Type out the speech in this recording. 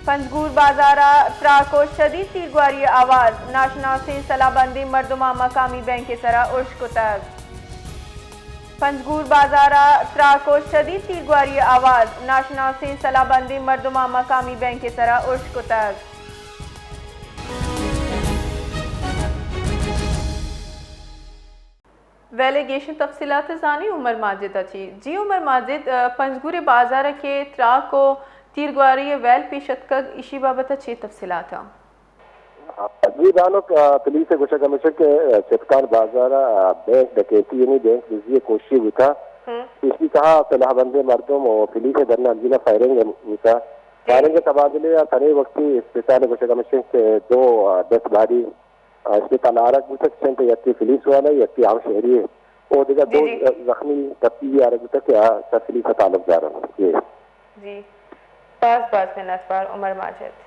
پنجگور بازار ء تراک و شدید تیرگواری آواز، ناشناسیں سلاہ بندیں مردماں مقامی بینک ء سرا ارش کتگ۔ پنجگور بازار ء تراک و شدید تیرگواری آواز، ناشناسیں سلاہ بندیں مردماں مقامی بینک ء سرا ارش کتگ۔ ویل ء گیشیں تفصیلات ء زانیں عمر ماجد ء چی۔ جی عمر ماجد، ء، پنجگور ء بازار ء کہ تراک و تیرگواری ء ویل پیش اتکگ، ایشی بابت ء چی تفصیلات ء؟ جی بانک، ء، پولیس ء گوشگ ہمیش کہ، ء، چتکان بازار ء، ء، بینک ڈکیتی یعنی بینک دزی ء کوشش بوتا۔ ہم۔ ایشی تہا سلاہ بندیں مردم و پولیس ء درمیان جینا فائرنگ بوتا۔ جی۔ فائرنگ ء تبادلے ء تنے وقتی اسپتال ء گوشگ ہمیش کہ دو، ء، ڈیتھ باڈی اسپتال آرگ بوتگ، چنت یکے پولیس والا، یکے عام شہری ہے۔ او دگہ جی، دو جی۔ زخمی ٹپی بھی آرگ بوتگ کہ آ سر پولیس تعلق دار ہیں۔ جی۔ جی۔ باز باز منتوار عمر ماجد۔